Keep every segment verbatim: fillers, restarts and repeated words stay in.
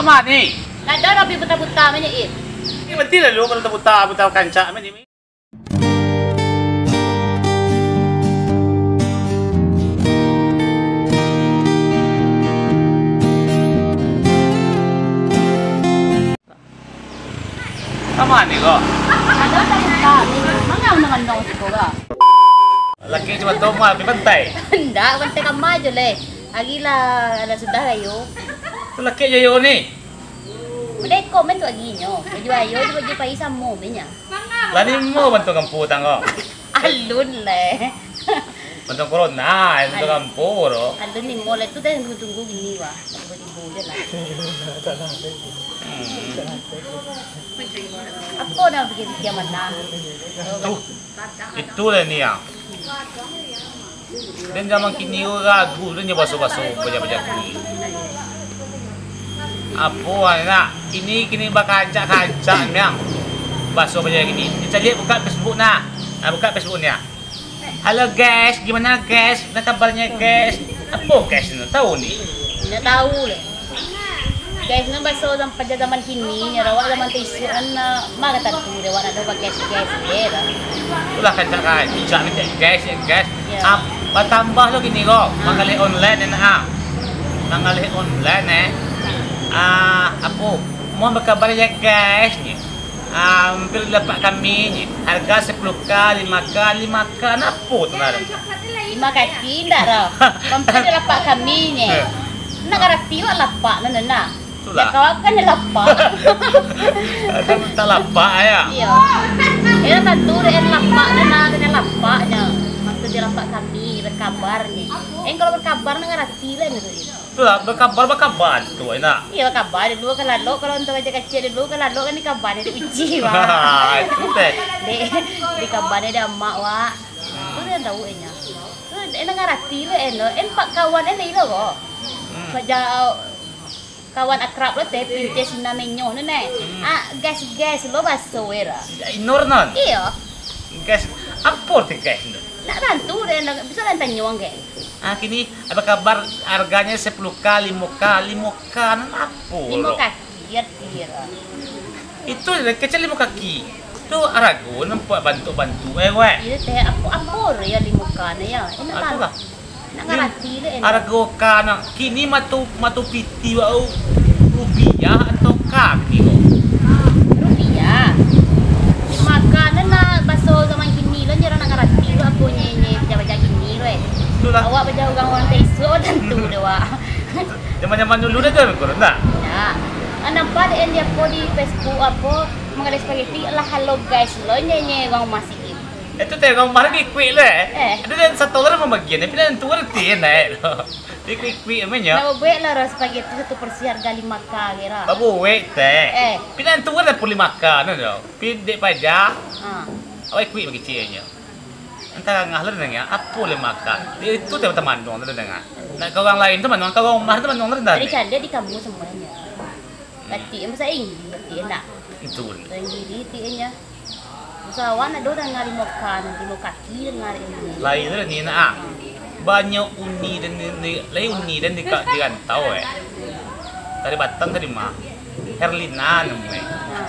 Mani. Ndak ado tapi buta-buta manyait. Ini berhenti lah lu kalau buta-buta, buta kancak mani. Ka mano ko? Ado tamu kami. Manga undang-undang siko ko? Laki cuma tomah di pantai. Ndak, pantai kama jo leh. Agi lah, lah sudah lah yo. Tu laki jo yo ni. Mode ko men tu aginyo. Baju ayo jo baju pai samo benya. Lah nimo bantuang kampuang tangga. Alun leh. Bantuang corona, bantuang kampuang tu. Alun nimo leh tu dah tunggu-tunggu gini wah. Tibo-tibo je lah. Hmm. Apo nak pikir-pikir mana? Tuh, itu lah ni ya. Den zaman kini ko ragu den jo baso-baso baja-baja kini. Apo nak? Kini, kini bakancak-kancak nian. Baso baja kini. Caliak buka Facebook nah. Nah, buka Facebook nian. "Halo guys, gimana guys? Gimana kabarnya guys?" Apo guys tu? Tahu ni? Ndak tahu leh. Guys, nan baso zam-, paja zaman kini, nyo awak zaman taisuak kan, ah, ma ka tantu dek awak nak ado baguys-guys, eh, dah. Itulah kancak-kancak ni, guys, ya, guys. Ya. Ah, batambah lo kini ko, manggaleh online, enak ah. Manggaleh online, eh. Ah, apo? Mohon bakabar ya, guys, ni. Ah, hampir dapat kami, ni. Harga sepuluh K, lima K, lima K, napo tu ngaran? Lima kaki ndak dah. Hampir dapat kami, ni. Eh. Nak ngarati wak lapak tu, nah. Itulah. Dak kawa kan nyo lapak. Kan tak lapak, ya? Iyo. Iyo, tantu dek en lapak, nyo nah, nyo lapak nyo. Maksud di lapak kami, bakabar nyo. En kalau bakabar, ndak ngarati lah nyo tu. Itulah, bakabar, bakabar tu, enak. Iyo, bakabar dulu kan lalok, kalau untuk aja kecil dulu kan lalok kan dikabar dek uji, wak. Itu teh. Dek, dikabar dek amak, wak. Tu nan tahu, en nyo. Tu, en ndak ngarati lah, en, en pak kawan, en ilo ko. Hmm. Kawan akrab lo teh, pincie Sina menyo tu neh. Hmm. Ah, guys, guys, lo baso wera. Inor non? Iyo. Guys, apo ti guys tu? Nak tantu deh, nak, bisa lah tanyo wak, guys. Ah, kini, apo kabar, harganya sepuluh K, limo K, limo K, nan apo? Limo kaki, arti. Itu kecil limo kaki. Tu arago nampak bantuk-bantuk, eh, weh. Iyo teh, apo, apo yo limo K nyo yo? Enak. Ah, tu lah. Nak ngarati dek, enak. Arago K nak kini mato, mato piti wak, rupiah atau K kini ko? Rupiah. Limo K nyo nak baso zaman kini lo, nyo nak ngarati lo apo nyo, nyo baja-baja kini lo, eh. Itulah. Awak baja urang-urang taisuak, tantu dek wak. Zaman-zaman dulu dah tu, kurang tak? Ya. Ah, nampak dek en di apo di Facebook apo, manggaleh spaghetti, lah halo guys lo, nyo, nyo urang rumah siko. Itu teh rumah lagi kuik lo, eh. Eh. Itu dan satu orang membagian, tapi dan tu ngerti, eh, naik tu. Dia kuik-kuik namanya. Nak buek lah orang spaghetti satu porsi harga lima K kira. Babuek teh. Eh. Tapi dan tu ada pun lima K, no, no. Tapi dek paja. Ha. Awak kuik bagi cieknya. Entah ngah lah dengar, apo lima K. Dia itu teh teman dong lah dengar. Nak ke orang lain tu mana, ke orang rumah tu mana, lah dengar. Jadi canda di kamu semuanya. Batik yang bahasa Inggris, batik enak. Itu. Bahasa Inggris, batik nya. Bahasa awak nak dua tangan limo kan, limo kaki tangan ini. Lain tu ni nak ah. Banyak uni dan ni, ni, lain uni dan di, di rantau, eh. Dari Batam tadi mah. Herlina namanya. Ha.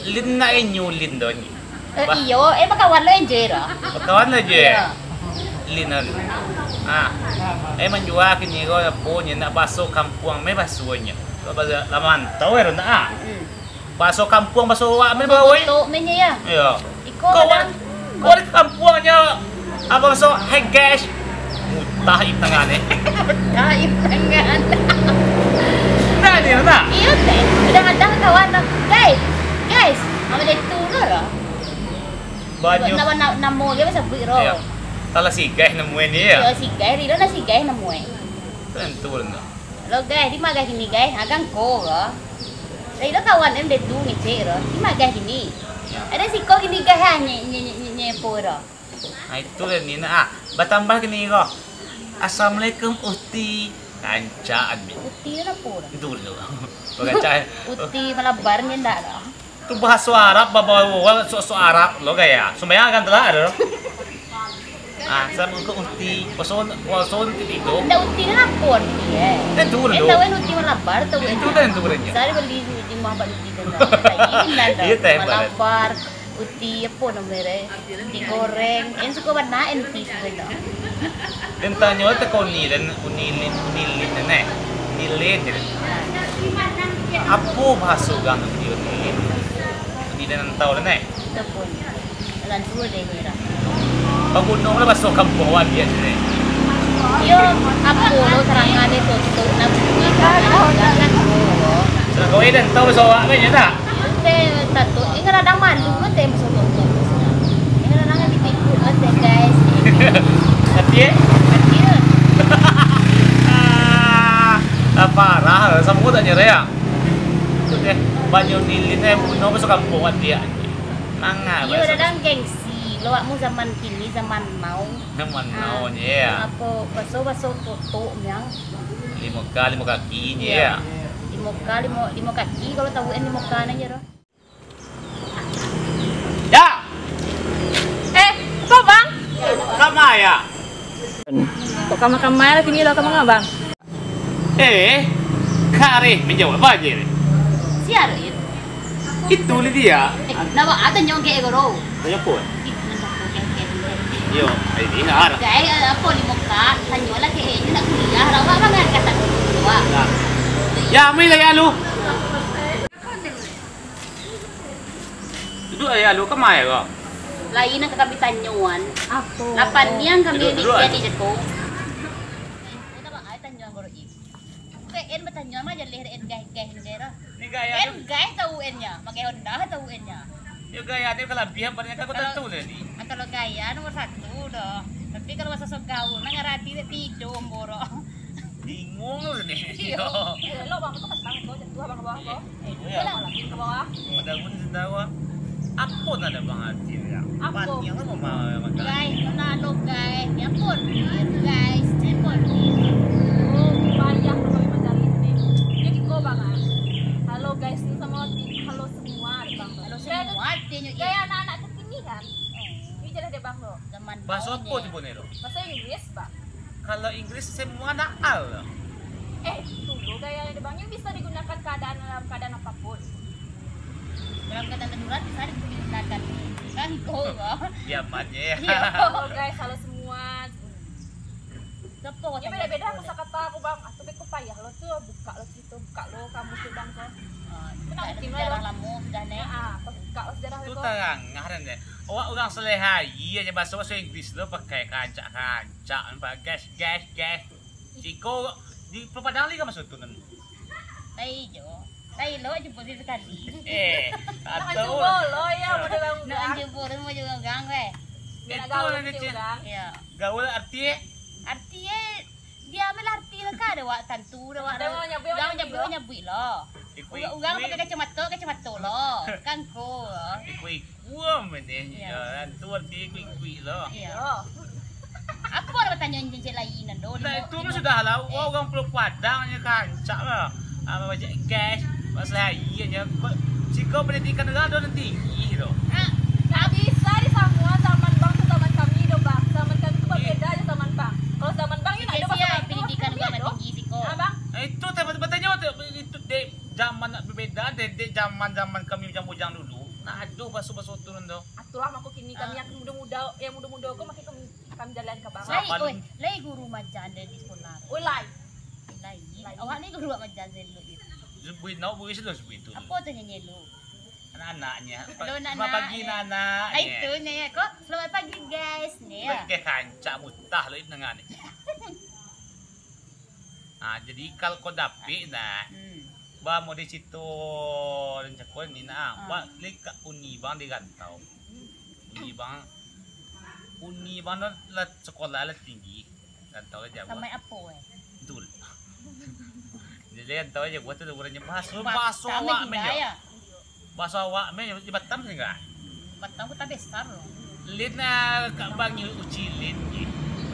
Lin nak inyo Lin tu ni. Eh, iyo, eh, bakawan lo enjoy lah. Bakawan lo enjoy. Iyo. Lin on. Ah. Eh, manjua kini ko apo nyo nak baso kampuang meh basonyo. Lah mantau eh nak ah. Hmm. Baso kampuang, baso awak meh bawai. Tok meh nyo ya. Iyo. Iko kawan, kawan kampuang nyo. Apo baso, "Hey guys." Mutah ip tangan eh. Mutah ip tangan. Nah, ni nah. Iyo teh. Kadang-kadang kawan, "Guys, guys." Apo dia tu lah. Banyak. Nama, nama, namo dia masa buik ro. Iyo. Salah si guys nemu ni ya. Iyo, si guys, Rino nah si guys nemu eh. Tentu lah. Lo guys, di ma guys kini guys? Agang ko ro. Rino kawan em dia tu ngecek ro. Di ma guys kini? Ado siko kini guys ha nye, nye, nye, nye, nye po ro. Nah, itu lah ni nak ah. Batambah kini ro. "Assalamualaikum, Uti." Kancaan ni. Uti tu apo ro? Itu dulu. Kancaan. Uti Malabar ni ndak ro? Tu bahaso Arab, babawa sok-sok Arab lo gaya. Sumbayang kan telah ado. Ah, samo ko uti, puaso, puaso uti tigo. Ndak uti ni lapor, eh. Tentu Eh, dulu. Tahu kan uti marabar, tahu kan? Tentu, tentu, tentu. Saya beli di rumah Pak Uti tu, kan? Lagi ndak ada. Iya, teh, Pak. Marabar, uti apa nama dia? Uti goreng. Eh, suka warna, eh, uti suka ndak? Den tanyo teh ka Uni, den Uni Lin, Uni Lin, neh. Uni Lin, je. Apo bahaso urang Uni Lin? Uni Lin nan tau, neh. Itu pun. Jalan dua deh, Mira. Baguno lah baso kampuang wadiak sini. Yo, apo lo, Sarangah deh, Totok, Nabuki, Sarangah, Sarangah, lo. Sarangah, eh, den tau baso awak kan, ya tak? Ente Totok, ingat ada malu lo, teh, baso Totok. Ingat ada ngan ditipu lo, teh, guys. Hati, eh? Hati, eh? Ah, parah, samo tak nyerah, ya? Itu deh, banyu lilin, eh, buno baso kampuang wadiak. Manga, Iyo, baso dadang gengsi. Lo awakmu zaman kini, zaman now. Zaman now, ya. Apo, baso-baso Totok, yang Limo ka, limo kaki, ya. Limo ka, limo, limo kaki, kalau tahu, eh, limo ka nyo doh. Ya! Eh, apo, Bang? Kama, ya? Kok kama-kama lah kini lo, kama, Bang? Eh, kareh manjawab aja ni. Sia, Rin. Itu Lydia. Eh, nak buat apa tanyo gek ko? Tanyo apo? Ih, nan takut gek-gek. Yo, ini har. Gai, eh, apo limo ka? Tanyolah ke ini nak kuliah, rawak banget kata dulu, wak. Nah. Ya, mai lah ya lu. Duduak lah ya lu, kama ya kau? Lain nan ka kami tanyoan. Apo? Lapan niang kami Duduak, duduak. Di jeko. Kita bang, ai tanyoan baru ini. Oke, en batanyo mah jaleh en gai-gai ni gai lah. Ni gaya En tu. Gai tahu en nya, pakai Honda tahu en nya. Yo gaya ni kalabihan, padahal kan aku Kalau tentu lah ni. Ah, kalau gaya nomor satu doh. Tapi kalau masa sok gaul, nang ngarati tak tidur, borok. Bingung lah ni. Iyo. Yo. Eh, lo bang, tu petang tu, jatuh abang ke bawah ko. Eh, Iya. Iyalah, ke bawah. Pada pun setawa. Apo tanda bang hati ya? Apo? Panjang kan mama makan. Guys, mana lo guys? Ya pun, guys, ya pun. Oh, payah lo kami mencari ini. Dia di ko bang ah. Halo guys, ni sama hati. Halo semua, bang. Halo semua, artinya Gaya anak-anak kekinian. Ini jelas deh bang lo. Zaman Bahasa now apo ni. Tu pun ni lo? Bahasa Inggris, bang. Kalau Inggris semua ada al. Eh, tunggu gaya yang dibangun bisa digunakan keadaan dalam keadaan apapun. Dalam keadaan darurat bisa digunakan. Kan kau. Diamannya ya. Iya. Halo guys, halo semua. Siapa Ya beda-beda kosakata aku bang. Aku beko payah lo tu buka lo situ, buka lo kamus tu bang tu. Ah, Kenapa tak tim jarang lo? Lama sudah ni. Ya, ah, buka lo sejarah Itu lo. Tarang ngaran deh. Awak orang selehai aja bahasa bahasa Inggris lo pakai kancak-kancak. Cak nampak gas, gas, gas. Siko di Padang lagi masuk tu kan. Tai jo. Tai lo jumpa dia sekali. Eh, Nak atau jumpa lo ya model orang Nak orang. Jumpa dia mau juga gang weh. Nak Itu gaul nanti dengan cik. Orang. Ya. Gaul arti eh? Arti eh dia ambil arti lah kah ada wak tantu ada wak Ada orang nyabui, orang orang nyabui nyabui. Orang nyabui lo. Ikui-kui. Orang pakai kacamata, kacamata lo. Kan ko. Ikui-kui. Kuam ini, Ya. Ya, tu arti kuik-kuik lo. Iya. Yo. Apa nak bertanya cincin lain dah dulu? Nah, itu mah sudah lah. Eh. Wah, orang Pulau Padang je kancak lah. Ah, macam gas, masalah air je. Jika pendidikan orang dah tinggi tu. Ah, tak bisa di semua zaman bang tu zaman kami tu bang. Zaman kami tu Iya. Berbeda je zaman bang. Kalau zaman bang ni nak ada Siap-siap pasal pendidikan orang nak tinggi siko. Ah, bang. Nah, itu tak bertanya tu itu dek zaman nak berbeda dek, dek zaman-zaman kami bujang-bujang dulu. Nah, aduh baso-baso turun tu. Itulah mako kini kami Ah. Yang muda-muda, yang muda-muda ko makin kami, kami jalan ka bang. Lai, Apa oi, tu? Lai guru majan dari di sekolah. Oi, lai. Lai. Lai. Awak ni guru majan dari dulu gitu. Sebutin, nak buat sih lo sebutin tu. Apa tu nyanyi lu? Anak-anaknya. Lo Selamat anak-anak pagi ni. Anak-anaknya. Ah, itu nyanyi ko. Selamat pagi guys ni ya. Pakai kancak mutah lo itu dengan ni. Ah, jadi kalau kau dapik nak, Hmm. ba mau di situ dan cakul ni nak, Ah. ba leka uni bang di rantau. Uni bang, uni bang dah lah sekolah lah tinggi, rantau lah jauh. Sampai apa eh? Betul. Jadi rantau aja buat tu orang nyemas. Baso awak tinggal menyo. Ya? Baso awak meh di Batam singga. Batam kota besar lo. Lin ah, kak bangi uci lin ji.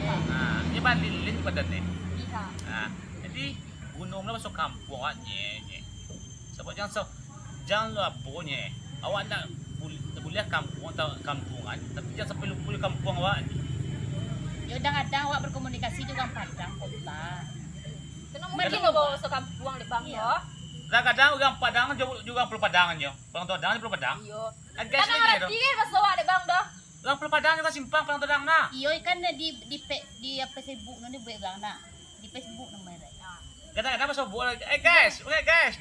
Ha, dia bali lin pada ni. Iya. Ha, jadi gunung lah masuk kampung awak nye, nye. Sebab jangan so, jangan lo apo nye. Awak nak bul-, buliah kampung atau kampungan, tapi jangan sampai lupa kampuang awak ni. Yo, kadang-kadang awak berkomunikasi jo urang Padang, kota. Mungkin lo baso kampuang dek Bang, yo. Kadang-kadang urang Padang jo, jo urang Pulau Padang nyo. Urang Padang jo Pulau Padang. Iyo. Kan ngarati kan baso awak dek Bang doh. Urang Pulau Padang jo Simpang, Padang Todang nah. Iyo, kan di, di pe-, di Facebook no dibuek urang nah. Di Facebook no mah. Kadang-kadang baso buek, "Eh, guys, oke, guys."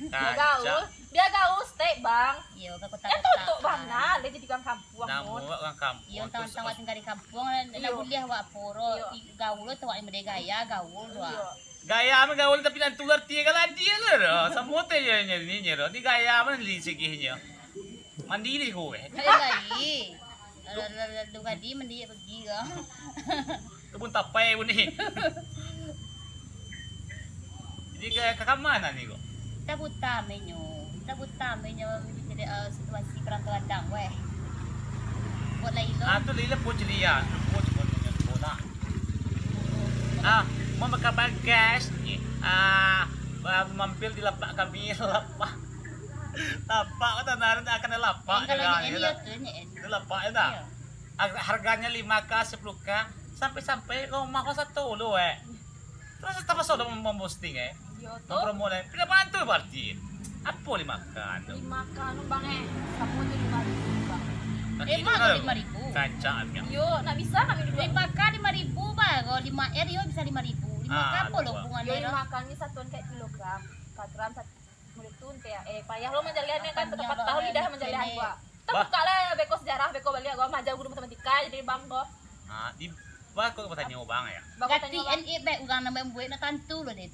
Bia gaul, bia gaul stay, Bang. Iyo, ka kota-kota. Tutup, Bang, nah, lah jadi urang kampuang. Nah, urang kampuang. Iyo, tantang awak tingga di kampuang, lah buliah awak poro, gaul tu awak yang berdaya, gaul tu. Iyo. Gaya mah gaul tapi nan tular tiga kali dia lah doh. Samo teh je nyo ni nyo doh. Ni gaya mah li sigihnyo. Mandi ni ko eh. Lain gai. Lalu tadi mandi pagi ko. Kebun tapai pun ni. Jadi ka, ka mana ni ko? Tabuta menyo. Tabuta menyo jadi eh, situasi perantauan dang weh. Buat lain lo. Ah tu lila pun ceria. Pun pun pun lah. Ah, mau bakabar guys. Ah, mampir di lapak kami lapak. Lapak kata naran akan lapak. Kalau ni tu ni. Itu lapak ya tak? Harganya lima K, sepuluh K, sampai-sampai rumah kau satu lo eh. Terus terpaksa udah memposting eh. Yo tu. Promo eh. Pindah bantu berarti. Apa lima K tu? Lima K anu bang eh. Sama tu lima ribu bang. Emang ada lima ribu. Kaca amnya. Yo, nak bisa kami dulu. Lima K lima ribu bang. Kalau lima R yo bisa lima ribu. Lima K apa lo hubungannya? Yo lima K ni satuan kayak kilogram. Kilogram satu. Mulut tu ente ya. Eh, payah lo manjalehannya kan, tempat tahu lidah manjalehan gua. Tabuka lah beko sejarah, beko baliak gua maja guru matematika jadi bang gua. Ah, di bako batanyo bang ya. Gati N I B urang nambah buek nak tantu lo deh.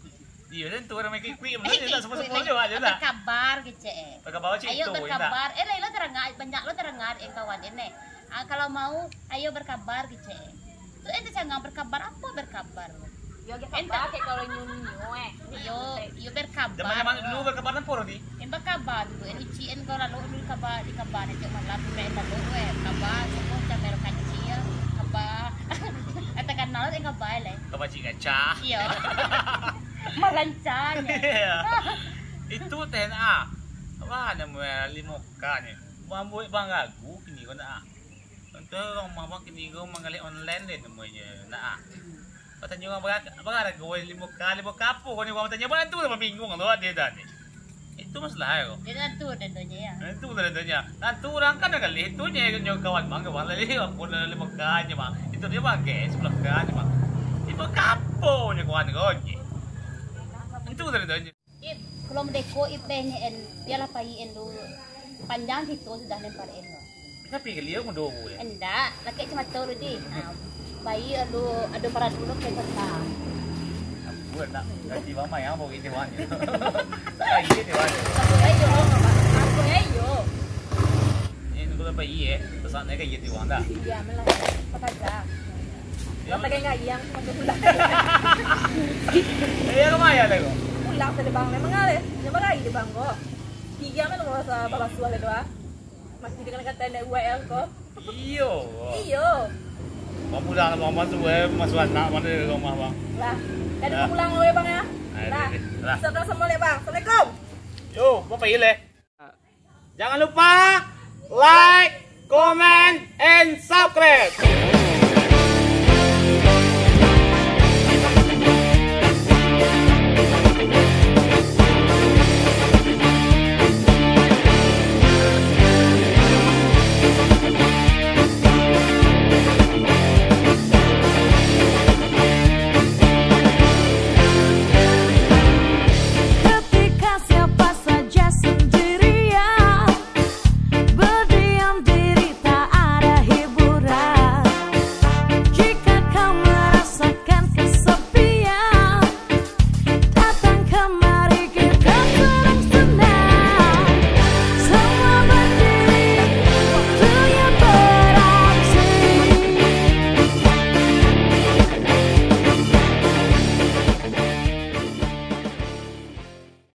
Iyo, dan tu urang main kuik-kuik, mana tak semua-semua je aja lah. Berkabar kecek. Berkabar cik. Ayo berkabar. Eh, lah, lo terangah, banyak lo terangah eh kawan eh. Ah, kalau mau, ayo berkabar kecek. Tu eh tacanggang berkabar, apa berkabar? Yo agak kabar kayak kalau nyu-nyu eh. Iyo, iyo berkabar. Zaman-zaman dulu berkabar nang poro di. En berkabar tu, en uci en kau lalu dulu kabar di kabar nanti malam tu en lalu eh kabar semua macam merah kaci ya kabar. Kata kenal tu kabar lah. Kabar cik kacah. Iyo. Malancanya. Itu T N A. Apa nama limo K ni? Mambuat bang ragu kini kau nak. Contoh rumah bang kini ko manggaleh online deh namonyo. Nah. Batanyo urang bara-, bara harga limo K, limo K apo ko ni urang batanyo, bang tu lah bingung tu ado dah ni. Itu masalah ko. Dia tentu tentunya ya. Nah, itu betul tentunya. Nah, tu urang kan dah galeh tu nyo nyo kawan bang, kawan lah limo K nyo bang. Itu dia bang ke sepuluh K nyo bang. Limo K apo nyo kawan ko nyo. Itu betul tentunya. Ip, kalau merdeko ip beh nyo en, bialah pai en dulu. Panjang cerito sudah lempar en tu. Tapi geliau mudo bu ya. Endak, lakek cuma tu dulu di. Ha, pai lalu ado para dulu ke kota. Ampun nak, gaji mama yang bawa gitu wan. Tak lagi gitu wan. Aku ayo, aku ayo. Ini nunggu sampai iya, pesan naik ke gitu wan dah. Iya, malah. Apa aja. Lah pakai gayang macam tu lah. Eh, ya lumayan lah kau. Pulang tadi bang, memang ada. Yang bagai di bang kau. Tiga mana mau rasa babasuah le doa. Masih dengan kata ndak buat el kau. Iyo. Iyo. Mau pulang lah mama tu eh, masuk anak mana di rumah bang. Lah. Jadi pulang dulu ya bang ya. Lah. Lah. Sudah semua le bang. Assalamualaikum. Yo, mau pergi le. Jangan lupa like, comment, and subscribe.